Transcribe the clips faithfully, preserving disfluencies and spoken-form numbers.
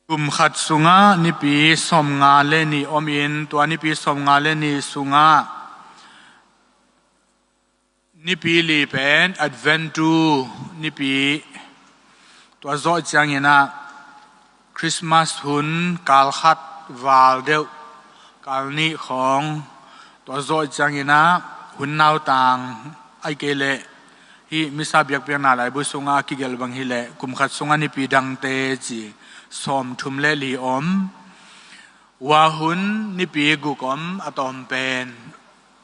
Kum khat sungah nipi sawmnga le nih omin, tua nipi sawmnga le nih sungah nipi li pen Adventu nipi, tua zawh cianginah Christmas hun kal khat val deuh, kal nih khawng, tua zawh cianginah hun nautang, ahih kei leh hih Missa biakpiakna laibu sungah a kigelh bang hileh kum khat sungah nipi dangte ci sawmthum le li om. Ua hun nipi guk om, a tawm pen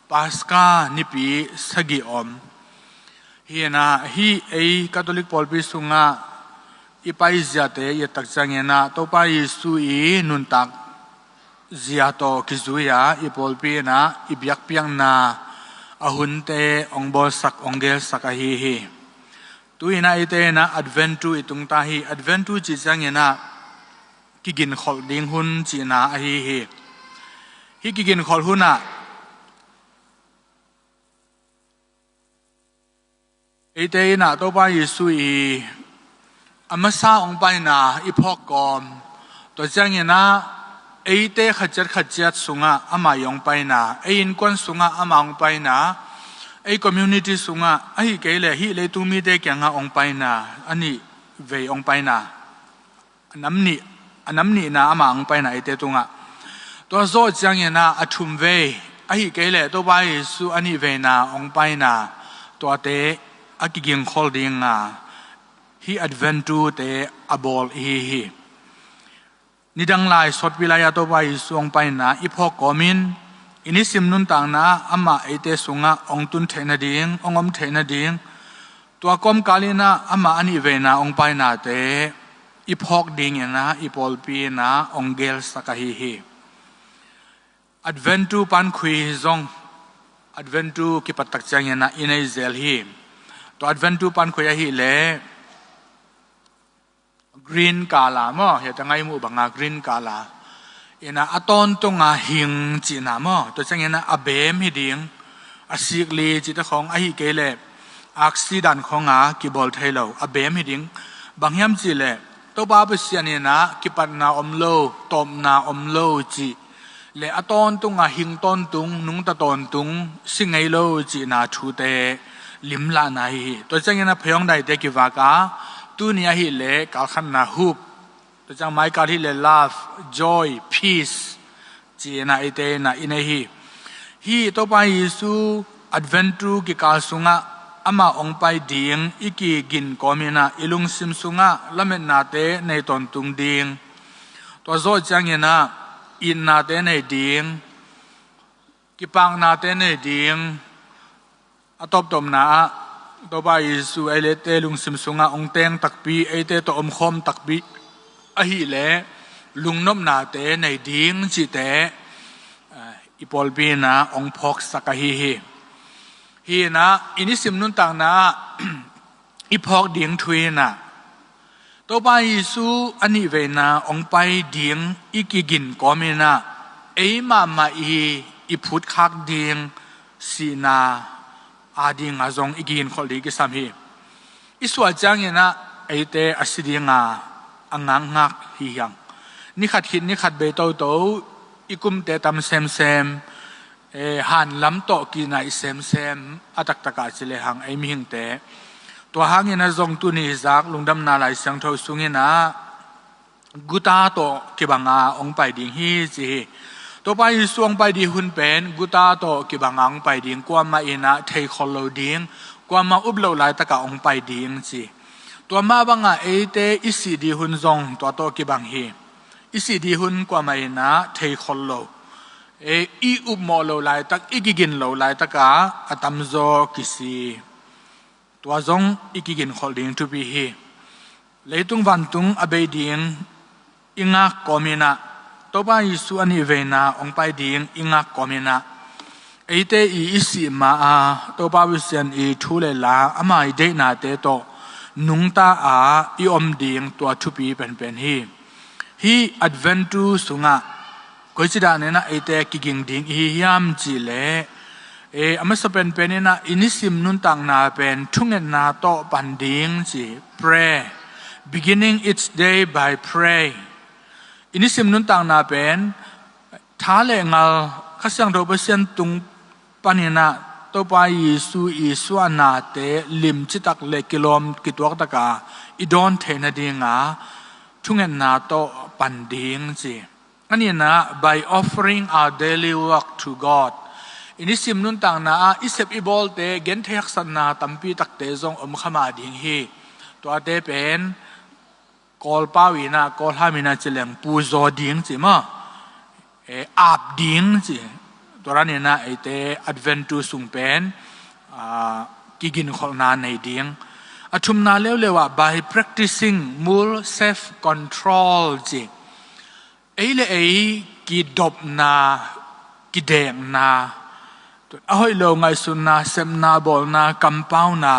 Paska nipi sagih om. Hinah hih ei Catholic pawlpi sungah i paiziate i ettak cianginah Topa Jesu i nuntak zia tawh kizui-a i pawlpi inah i biakpiakna a hunte hong bawlsak, hong gelsak ahi hi. Tu-inah eite inah Adventu i tungta hi. Adventu cih cianginah kiginkholh ding hun cihna ahi hi. Hih kiginkholh hunah eite inah Topa Jesu i a masa hong paina i phawk kawm. Tua cianginah eite khatciat khatciat sungah amah i hong paina, ei innkuan sungah amah hong paina, ei community sungah, ahih kei leh hih leitung mite kiangah hong paina, a nih vei hong paina, a nam nih, a nam nihna amah hong paina eite tungah. Tua zawh cianginah a thum vei, ahih kei leh Topa Jesu a nih veina hong paina, tuate a kiginkholh dinga hih Adventu-te a bawl ihi hi. Nidang lai sawtpi lai-a Topa Jesu hong paina i phawk kawmin, i nisim nuntakna ah amah eite sungah hong tun theih nading, hong om theih nading, tua kawmkal inah amah a nih veina hong painate i phawk dinginah i pawlpi inah hong gelsak ahi hi. Adventu pankhui zong, Adventu kipattak cianginah i nei zel hi. Tua Adventu pankhui ahileh green color maw, hiate ngai muh banga green color. Inah a tawntunga hing cihna maw, tua cianginah a beem hi ding, a sikli cihte khawng ahih kei leh aksi dan khawnga kibawl thei lo, a beem hi ding. Bang hiam cihleh Topa Pasian inah kipatna om lo, tawpna om lo cih le a tawntunga hing tawntung, nungta tawntung, si ngei lo cihna thute limlahna hi hi. Tua cianginah pheiawng daite kivaka, tuni ahileh kalkhatna hup, tua ciang maikal hileh love, joy, peace cihna eite inah i nei hi. Hih Topa Jesu Adventu kikal sungah amah hong pai ding i kigin kawminah i lungsim sungah lametnate nei tawntung ding. Tua zawh cianginah itnate nei ding, kipaknate nei ding. A tawptawpna ah Topa Jesu ei le eite lungsim sungah hong teng takpi, eite tawh omkhawm takpi ahileh lungnopnate nei ding cihte, eh, i pawlpi inah hong phawksak ahi hi. Hinah i nisim nuntakna ah i phawk ding thu inah Topa Jesu a nih veina hong pai ding i kigin kawminah ei mahmah i, i phutkhak ding sihna a dinga zong i kiginkholh ding kisam hi. I suah cianginah eite a si dinga a ngakngak hi hiang. Ni khat khit ni khat bei toto, i kumte tam semsem, eh, hanlam tawh kinaih semsem a taktakah ci lehang ei mihingte. Tua hanginah zong tuni zak Lungdamna Lai Siangtho sunginah guta tawh kibanga hong pai ding hi ci hi. Topa Jesu hong pai ding hun pen guta tawh kibanga hong pai ding, kuamah inah theikhol lo ding, kuamah up loh laitakah hong pai ding ci. Tua mah bangah eite i sih ding hun zong tua tawh kibang hi. I sih ding hun kuamah inah theikhol lo, eh, i upmawh loh laitak, i kigin loh laitakah a tamzaw kisi. Tua zong i kiginkholh ding thupi hi. Leitung vantung a bei ding i ngak kawminah, Topa Jesu a nih veina hong pai ding i ngak kawminah, eite i, i sih ma-a Topa Pasian i thu le la, ama i deihnate tawh nungta a i om ding tua thupi penpen hi. Hih Adventu sungah koici daninah eite kiging ding ihi hiam cihleh, eh, a masa penpen inah i nisim nuntakna pen thungetna tawh pan ding ci. Pray. Beginning each day by pray. I nisim nuntakna pen tha le ngal, Kha Siangtho Pasian tung paninah Topa Jesu i suahnate lim citak le kilawm kituaktaka i dawn theih nadinga thungetna tawh pan ding ci. A nihna, by offering our daily work to God. I nisim nuntakna ah i sep i bawlte genthei haksatna tampi takte zong om kha mah ding hi. Tuate pen Kawl pau inah, Kawl ham inah cileng puzaw ding ci maw? E, ap ding ci. Tua dan inah eite Advent tu sung pen, a, kiginkholhna nei ding. A thumna leuleu ah, by practicing more self-control ci. Ei le ei kidopna, kidekna, a hoih lo ngaihsutna, sepna, bawlna, kampauna,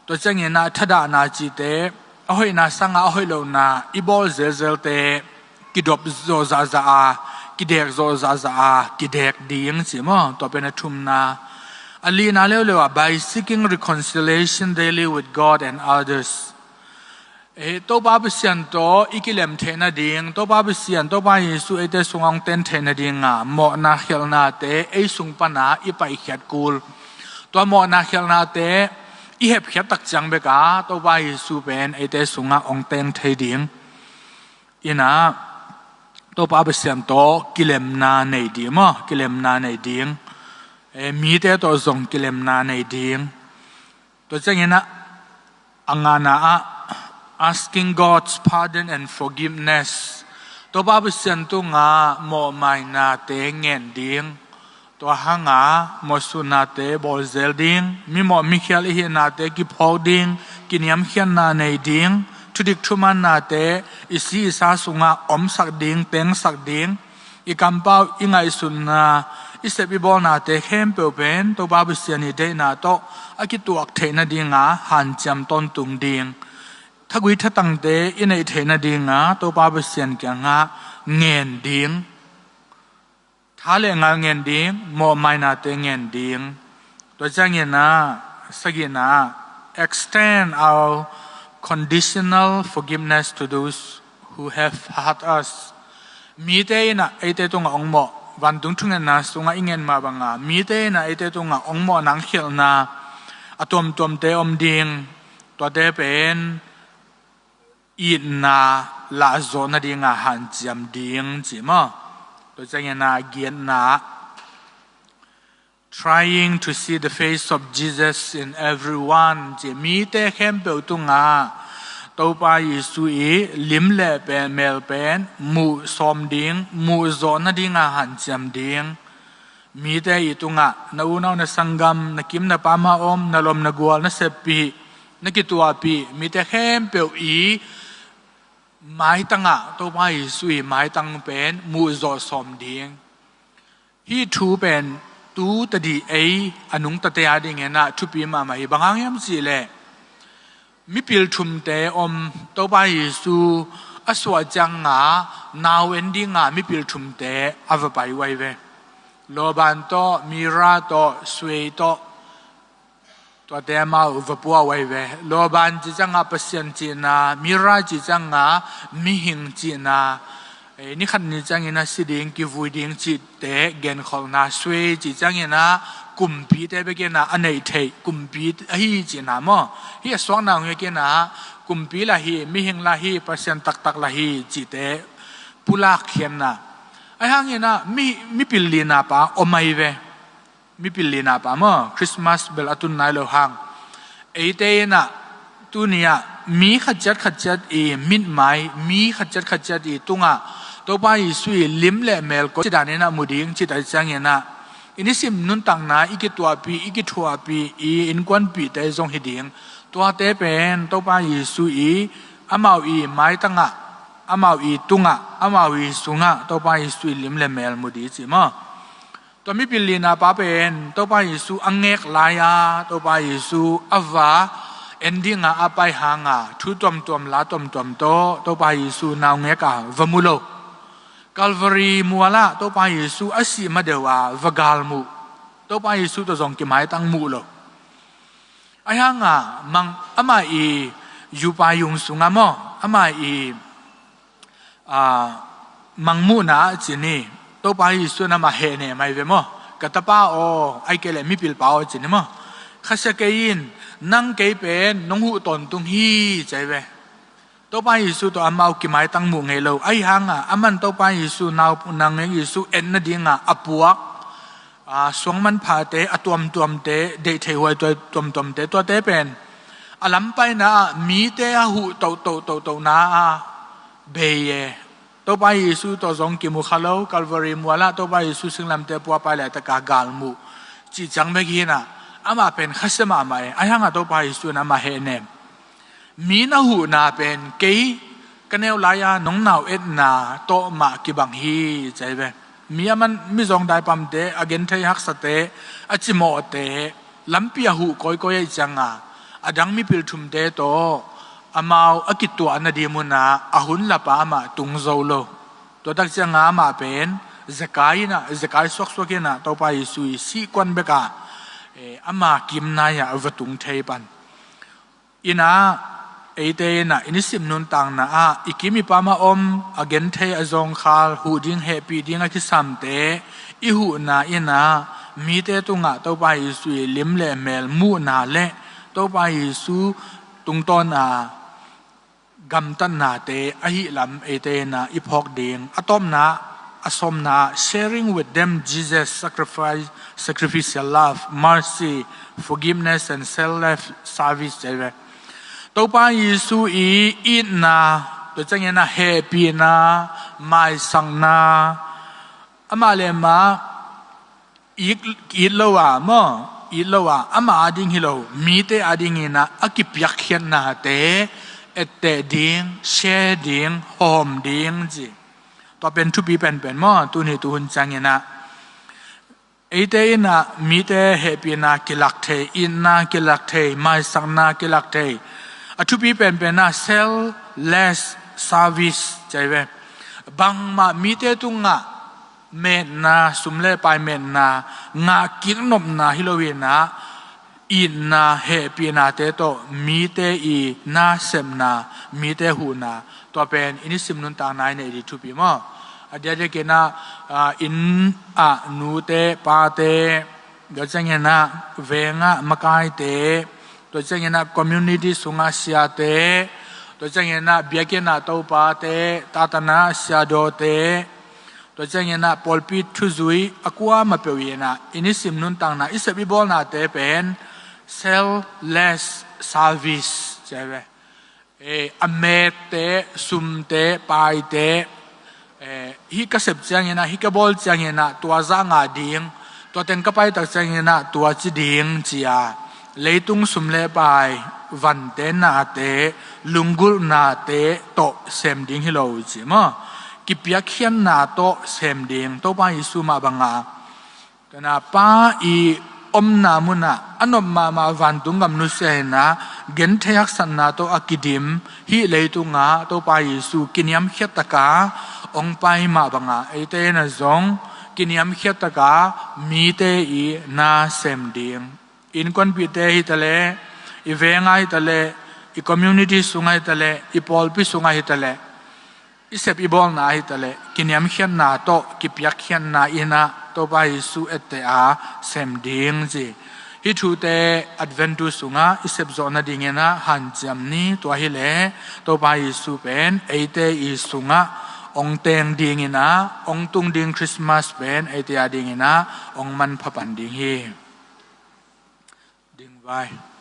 tua cianginah thadahna cihte, a hoihna sangah a hoih lohna i bawl zelzelte kidop zawh zahzah a, kidek zawh zahzah a, kidek ding ci maw? Tua pen a thumna. A lina leuleu ah, by seeking reconciliation daily with God and others. E, Topa Pasian tawh i kilem theih nading, Topa Pasian, Topa Jesu eite sungah hong ten theih nadinga mawhna khialhnate ei sung pana i paihkhiat kul. Tua mawhna khialhnate i hepkhiat tak ciang beka Topa Jesu pen eite sungah hong teng thei ding. Inah Topa Pasian tawh kilemna nei ding maw? Kilemna nei ding. E, mite tawh zong kilemna nei ding. Tua cianginah a ngana ah, asking God's pardon and forgiveness. Topa Pasian tungah mawhmainate ngen ding. Tua hanga mawhsunnate bawlzel ding, mimawh mikhial i hihnate kiphawk ding, kiniamkhiatna nei ding, thudik thumannate i si i sa sungah omsak ding, tengsak ding, i kampau, i ngaihsutna, i sep i bawlnate khempeuh pen Topa Pasian i deihna tawh a kituak theih nadinga hanciam tawntung ding. Thagui thatangte i neih theih nadinga Topa Pasian kiangah ngen ding. Tha le ngal ngen ding, mawhmainate ngen ding. Tua cianginah sagihna, extend our conditional forgiveness to those who have hurt us. Mite inah eite tungah hong mawh, vantung thungetna sungah i ngen mah banga mite inah eite tungah hong mawh nang khialhna a tuamtuamte om ding. Tuate pen itna lahzawh nadinga hanciam ding ci maw? Tua cianginah giatna, trying to see the face of Jesus in everyone ci. Mite khempeuh tungah Topa Jesu i lim le pen, mel pen muh sawm ding, muh zawh nadinga hanciam ding. Mite i tungah na unau, na sanggam, na kim na pam a om, na lom na gual, na seppih, na kituahpih, mite khempeuh i maitangah Topa Jesu i maitang pen muh zawh sawm ding. Hih thu pen tu tadih ei a nungtate a dinginah thupi mahmah hi. Bang hang hiam cihleh mipil thumte om, Topa Jesu a suah cianga nau en dinga mipil thumte a va pai uh ahi ve. Laban tawh, Mira tawh, Suei tawh, tuate amau va pua uh ahi ve. Laban cih cianga Pasian cihna, Mira cih cianga mihing cihna, eh, ni khat ni ciangin a si ding, kivui ding cihte genkholhna, Suei cih ciangin a kumpite bekin a a neih theih kumpi ahi cihna maw? Hih a suakna hong hi kei inah kumpi lah hi, mihing lah hi, Pasian taktak lah hi cihte pulak khiatna. Ahi hangin a mi, mipil lina pa om ahi ve. Mipil lina pa maw, Christmas bel a tun nai lo hang. Eite inah tuni-ah mi khatciat khatciat i mitmai, mi khatciat khatciat i tungah Topa Jesu i lim le mel koi ci danin a mu ding cih tak ciangin a, i nisim nuntakna i kituahpih, i kithuahpih, i innkuanpihte zong hi ding. Tuate pen Topa Jesu i amau i maitangah, amau i tungah, amau i sungah Topa Jesu i lim le mel mu ding ci maw? Tua mipil lina pa pen Topa Jesu a ngek lai-a, Topa Jesu a va en dinga a pai hanga thu tuamtuam, la tuamtuam tawh Topa Jesu naungek a va mu lo. Calvary mualah Topa Jesu a sih madeuh a va galmuh. Topa Jesu tawh zong kimaitang muh lo. Ahi hanga mang, amah i yupa yung sungah maw, amah i, a, Mangmuhna a cin hi. Topa Jesu in amah hehnem ahi ve maw? Ka tapa aw, ahih kei leh mipilpa aw, cin hi maw? Khasia kei in, nang kei pen nong huh tawntung hi, ci ahi ve. Topa Jesu tawh amau kimaitang muh ngei lo. Ahi hangah aman Topa Jesu nau, nang Jesu et nadingah a puak, a, suangmanphate, a tuamtuamte, deihtheih huaituai tuamtuamte, tuate pen a lampaina ah mite a huh tohtoh tohtohna ah bei e. Topa Jesu tawh zong kimu kha lo, Calvary mualah Topa Jesu singlamteh pua pai laitaka galmuh cih ciang bek hi-in ah, amah pen khasia mahmah e. Ahi hangah Topa Jesu in amah hehnem. Mi na huhna pen kei ka neu lai-a nong nau etna tawh mah kibang hi, ci ahi ve. Mi a man, mizawng daipamte, a genthei haksate, a cimawhte, lampi a huh kawikawi ahih cianga, a dang mipil thumte tawh amau a kituah nading munah a hun lapa amah tung zo lo. Tua tak cianga amah pen zekai in ah, zekai suaksuak in ah Topa Jesu i sihkuan bekah, eh, ama kimnai-ah va tung thei pan. In ah, eite in ah i nisim nuntakna ah i kim i pam a om, a genthei, a zawngkhal, huh ding hehpih ding a kisamte i huhna in ah mite tungah Topa Jesu i lim le mel muhna le Topa Jesu tungtawn a gamtatnate ahih lam eite in ah i phawk ding. A tawpna, a sawmna, sharing with them Jesus sacrifice, sacrificial love, mercy, forgiveness and selfless service, ci ahi ve. Topa Jesu i itna, tua ciangin ah hehpihna, maisakna, amah le amah it, it lo a maw, it lo a, amah ading hi lo, mite adingin ah a kipiakkhiatnate etteh ding, share ding, hawm ding, ci. Tua pen thupi penpen maw, tuni tuhun ciangin ah. Eite in ah mite hehpihna kilak thei, itna kilak thei, maisakna kilak thei. A thupi penpen ah selfless service, ci ahi ve. Bangmah mite tungah metna, sum le pai metna ngah kik nopna hi lo-in ah, itna, hehpihnate tawh mite i nasepna, mite huhna, tua pen i nisim nuntakna i neih ding thupi maw? A diakdiakin ah, ah, inn ah nute, pate, tua ciangin ah veng ah makaite, tua ciangin ah community sungah siate, tua ciangin ah biakinn ah topate, tatana siadawte, tua ciangin ah pawlpi thuzui a kuamah peuh in ah i nisim nuntakna, i sep i bawlnate pen selfless service, ci ahi ve. Eh, a mette, sumte, paite, eh, hih ka sep ciangin ah, hih ka bawl ciangin ah tua zah ngah ding, tua teng ka pai tak ciangin ah tua ci ding, ci-a leitung sum le pai, vante, nate, lunggulhnate tawh sem ding hi lo, ci maw? Kipiakkhiatna tawh sem ding, Topa Jesu mah banga. Tua in ah Pa i omna munah a nop mahmah vantung gam nusia in ah, genthei haksatna tawh a kidim hih leitungah Topa Jesu kiniamkhiat taka hong pai mah banga, eite in ah zong kiniamkhiat taka mite i na sem ding. Innkuanpihte hi taleh, i veng ah hi taleh, i community sungah hi taleh, i pawlpi sungah hi taleh, i sep i bawlna ah hi taleh, kiniamkhiatna tawh kipiakkhiatna in ah Topa Jesu etteh a sem ding, ci. Hih thute Advent tu sungah i sepzawh nadingin ah hanciam ni. Tua hileh Topa Jesu pen eite i sungah hong teng dingin ah, hong tung ding Christmas pen eite adingin ah hong manpha pan ding hi. Ding vai.